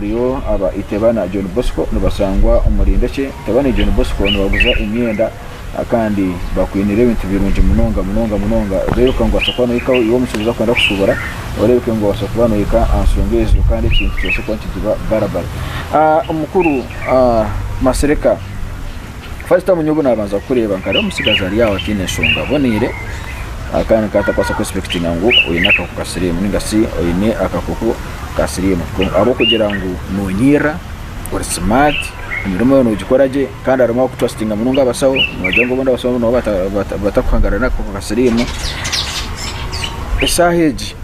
Hariyo aba Itebana John Bosco nibashangwa omuri Ndekye. Itebana John Bosco nibaguza emyenda kandi bakwinire ebintu birungi munonga munonga munonga. Oreebeka ngu obaasa kuba nohikaho iwe omushuubuzi orikwenda kushuubura oreebeke ngu obaasa kuba nohika aha nshonga ezo kandi ekintu kibaase kuba nikigiba barabara. Omukuru Masereka, first time nyowe obu naabanza kukureeba nkareeba omutsigazi ari aho ataine nshonga aboneire kandi nkaba ntakubaasa ku expectinga ngu oine akahuka ka siriimu ninga shi oine akakooko ka siriimu ahabw'okugira ngu noonyirira, ori smart, emirimo yaawe noogikora gye kandi harimu abakutrustinga munonga abashaho noogira ngu obundi abashaho nabo batakuhangara n'akakooko ka siriimu. Eshaaha egi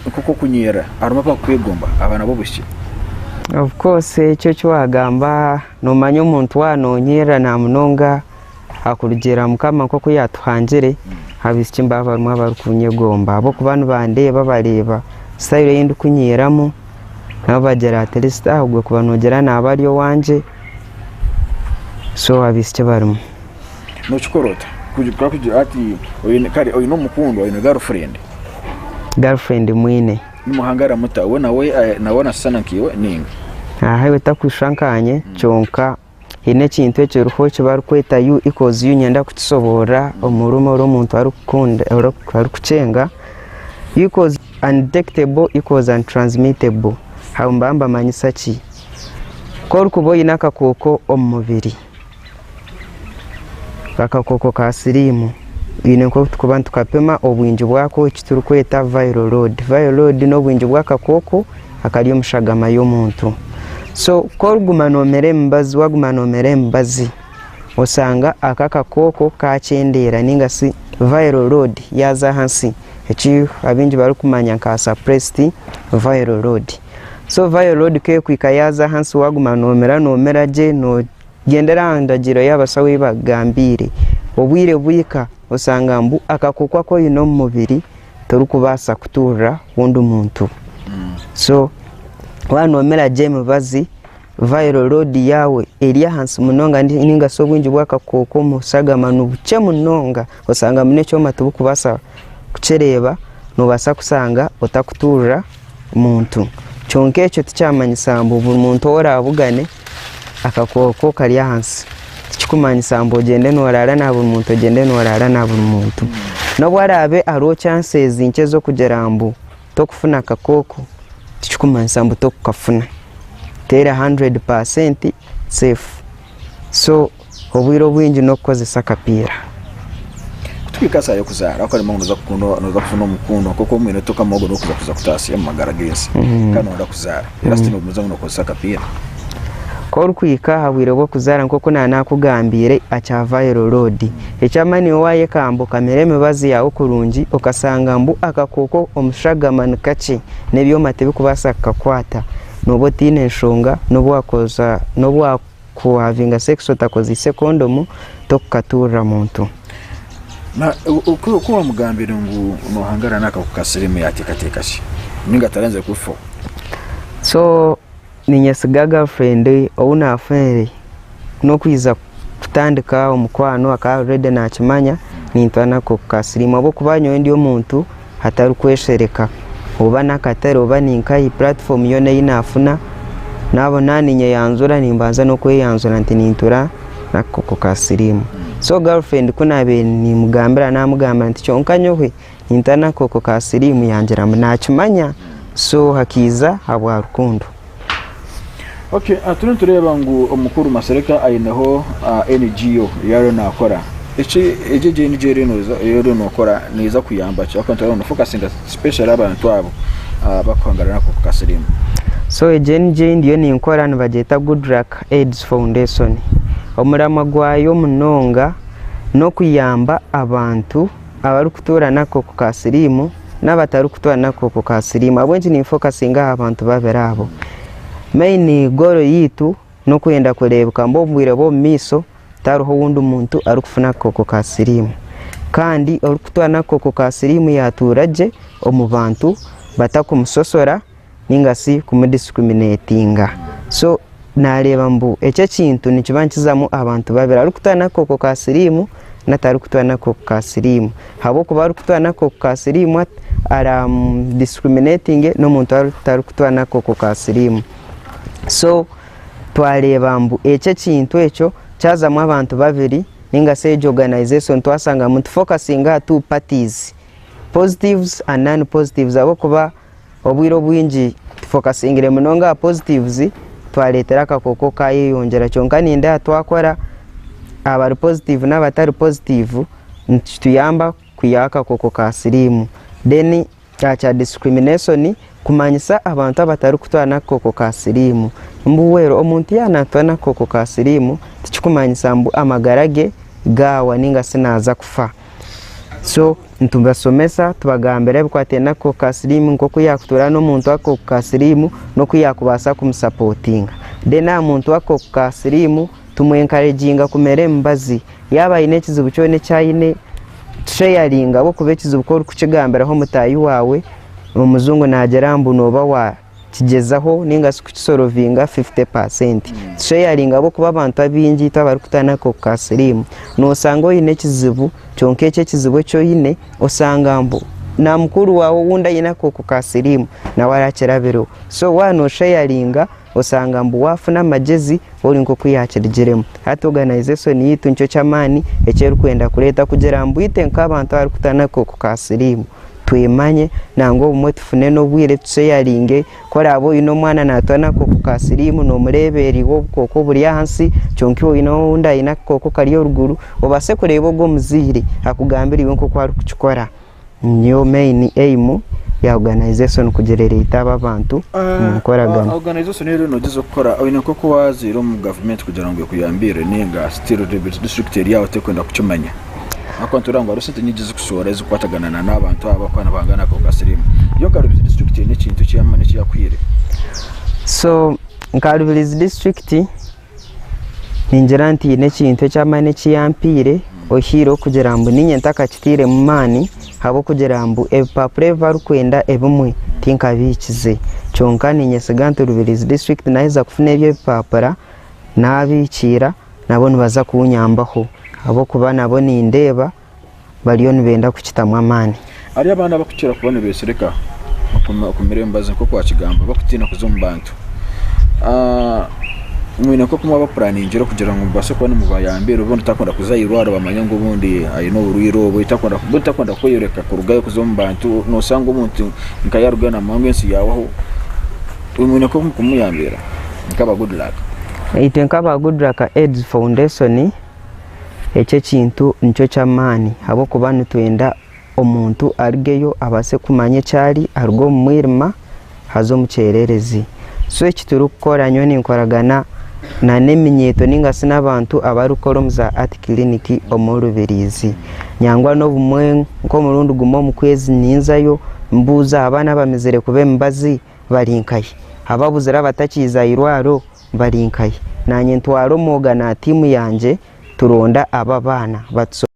nk'oku orikunyerera harimu abakukwegomba abaana b'obwishiki? Of course ekyo eki waagamba noomanya omuntu waaba noonyerera namunonga Akurugiirira Mukama nk'oku yaatuhangire, abaishiki nibaba barimu abarikunyegomba ahabw'okuba nibandeeba bareeba sitayiro ei ndikunyiiramu nabo bagira at least ogwo kuba noogira naaba ari owangye so abaishiki barimu. Nokikora ota kugira hati kare oine omukundwa oine girlfriend? Girlfriend mwine. Nimuhangara muta? We nawe nawe nashushana nkaiwe ninga? Aaha iwe takushusha nkanye kyonka Haine ekintu ekiriho eki barikweta U equals U niinyenda kukisoboorora omu rurimi oru omuntu arikukunda arikukyenga. U equals undetectable equals untransmittable. Aho nibaba nibamanyisa ki? Ku orikuba oine akakooko omu mubiri, akakooko ka siriimu, oine nk'oku turikuba nitukapima obwingi bwako eki turikweta viral load. Viral load n'obwingi bw'akakooko akari omu shagama y'omuntu. So ku orikuguma noomira emibazi waaguma noomira emibazi, osanga ako akakooko kaakyendeera nainga shi viral load yaaza ahansi eki abaingi barikumanya nka suppressed viral load. So viral load ku erikuhika yaaza ahansi waaguma noomira noomira gye noogyendera aha ndagiriro y'abashaho ei bakugambiire, obwire bwahika osanga ngu akakooko aku oine omu mubiri torikubaasa kutuurira ondi muntu. So waaba noomira gye emibazi, viral load yaawe eri ahansi munonga ninga shi obwingi bw'akakooko omu shagama ni bukye munonga, osanga ngu n'ekyoma tiburikubaasa kukireeba, noobaasa kushanga otarikutuurira muntu. Kyonka ekyo tikyamanyisa ngu buri muntu ou oraabugane akakooko kari ahansi. Tikikumanyisa ngu ogyende nooraara na buri muntu ogyende nooraara na buri muntu. N'obu haraabe hariho chances nkye z'okugira ngu tokufuna akakooko, tikikumanyisa ngu tokukafuna. Teri 100% safe. So obwire obwingi n'okukozesa akapiira. Kutuhika aha saaha y'okuzaara okareba ngu nooza kufuna omukundwa nk'oku omwine oti okamuha ogwo n'okuza kuza kutaasya omu magara g'ensi kandi nooyenda kuzaara reero hati noogumizamu nookozesa akapiira. Ku orikuhika aha bwire bw'okuzaara nk'oku naanakugambiire akya viral load, eky'amaani iwe waayekamba okamira emibazi yaawe kurungi okashanga ngu akakooko omu shagama ni kakye n'ebyoma tibikubaasa kukakwata, nooba otaine nshonga n'obu waakoza n'obu Ku wahavinga sex otakozeise kondomu tokukaturira muntu. Na ku wamugambire ngu nohangara n'akahuka ka sirimu yateekateeka ki? Ninga taranzire kubifaho? So ninyesiga girlfriend ou nafunire n'okwija kutandika omukwano akaba already nakimanya nintwara n'akakooko ka sirimu ahabw'okuba nyowe ndi omuntu atarikweshereka oba n'akatare oba ni nkahi puratifomu yoona ei naafuna naabona ninyeyanjura nimbanza n'okweyanjura nti nintura n'akakooko ka siriimu. So girlfriend ku naabaire nimugambira naamugambira nti kyonka nyowe nintura n'akakooko ka siriimu yangira ngu naakimanya so hakaija ahabwa rukundo. Okay, turiyo nitureeba ngu omukuru Masereka aineho NGO ei ariyo naakora. Eki egi egi NGO ei oriyo nookora neeza kuyamba ki? Ahabw'okuba nitureeba ngu nofokasinga especially abantu abo abarikuhangara n'akakooko ka siriimu. So egi NGO ei ndiyo ninkora nibagyeta Good Luck Aids Foundation. Omuramwa gwayo munonga n'okuyamba abantu abarikutuura n'akakooko ka siriimu n'abatarikutuura n'akakooko ka siriimu. Ahabw'enki ninfokasinga aha bantu babiri abo? Main goal yaitu n'okwenda kureebeka ngu omu bwire bw'omu maisho tihariho owundi muntu arikufuna akakooko ka siriimu. Kandi orikutuura n'akakooko ka siriimu yaatuura gye omu bantu batakumusosora ninga shi kumudiscriminatinga. So naareeba ngu eki ekintu nikiba nikizamu abantu babiri, arikutuura n'akakooko ka siriimu n'atarikutuura n'akakooko ka siriimu. Ahabw'okuba orikutuura n'akakooko ka siriimu aramudiscriminatinge n'omuntu otarikutuura n'akakooko ka siriimu. So twareeba mbu ekyo ekintu ekyo kyazamu abantu babiri ninga shi egyo organisation twashanga ngu nitufokasinga aha two parties, positives and non positives ahabw'okuba obwire obwingi tufokasingire munonga aha positives twareetera akakooko kayeyongyera kyonka nindeeba twakora abari positive n'abatari positive nikituyamba kwihaho akakooko ka siriimu. Then Kya kya discrimination kumanyisa abantu abatarikutwara n'akakooko ka siriimu mbu well omuntu yaaba naatwara n'akakooko ka siriimu tikikumanyisa mbu amagara ge gaawa ninga shi naaza kufa. So nitubashomesa tubagambira ebikwatiraine n'akakooko ka siriimu nk'oku yaakutuura n'omuntu w'akakooko ka siriimu n'oku yaakubaasa kumusapotinga. Then aha muntu w'akakooko ka siriimu tumwenkareginga kumera emibazi yaaba aine ekizibu kyona eki aine tusheyaringa ahabw'okuba ekizibu ku orikukigambiraho mutaahi waawe omujungu naagira ngu nooba waakigyezaho ninga shi kukisorovinga 50%. Tusheyaringa ahabw'okuba abantu abaingi itwe abarikutaana akakooko ka siriimu noosanga oine ekizibu kyonka ekyo ekizibu eki oine osanga ngu na mukuru waawe owundi aine akakooko ka siriimu nawe arakirabireho. So waaba noosheyaringa osanga mbu waafuna amagyezi ori nk'oku yaakirugiremu. Hati organization yaitu nikyo ky'amaani eki erikwenda kureeta kugira mbu itwe nk'abantu abarikutana akakooko ka siriimu twemanye nangwa obumwe tufune n'obwire tusheyaringe ku oraabe oine omwana naatwana akakooko ka siriimu noomureeberera iwe obukooko buri ahansi kyonka iwe oine owundi aine akakooko kari oruguru obaase kureeba ogwo omuzaire akugambire iwe nk'oku arikukikora. Niyo main aim ya organization kugira ereete aba abantu omu nkoragana. Organization eriyo nogyeza kukora oine nk'oku wazaire omu gavumenti kugira ngu ekuyambire ninga still district eri aho terikwenda kukimanya ahakuba nitureeba ngu hariho esente nyingi ezikusohora ezikukwatagana na n'abantu aba abakuba nibahangana n'akahuka ka siriimu. Yo nka Rubirizi district eine ekintu eky'amaani eki yakuhaire? So nka Rubirizi district Ningira nti haine ekintu eky'amaani eki yampaire oihireho kugira ngu niinye ntakakitairemu maani ahabw'okugira ngu ebipapura ebi barikwenda ebimwe tinkabihikize. Kyonka niinyesiga nti Rubirizi disiturikiti naaheza kufuna ebyo ebipapura naabihikiira nabo nibaza kunyambaho ahabw'okuba nabo nindeeba bariyo nibenda kukitamu amaani. Hariyo abaana abarikukira kuba nibesereka okumira emibazi nk'oku wakigamba barikutiina kuza omu bantu. Mwine nk'oku mwabapuraningira kugira ngu mubaase kuba nimubayambira obundi takwenda kuza aha irwariro bamanye ngu obundi aine oburwaire obu, obundi takwenda kweyoreka kurugayo kuza omu bantu noshanga omuntu nka yarugayo namanya ngu ensi yahwaho. Mwine nk'oku murikumuyambira nk'aba Good Luck. Itwe nk'aba Good Luck Aids Foundation Eki ekintu nikyo ky'amaani ahabw'okuba nitwenda omuntu arugeyo abaase kumanya eki ari, aruge omu mwirima aze omu kyererezi. So eki turikukora nyowe ninkoragana n'eminyeeto ninga shi n'abantu abarikukora omu za Art Clinic omu Rubirizi. Nangwa n'obumwe nk'omurundi gumwe omu kwezi ninzayo mbuuza abaana abamizire kuba emibazi bari nkahi? Ababuzire abatakiiza aha irwariro bari nkahi? Naanye ntwara omwoga na tiimu yangye turonda abo abaana batuso.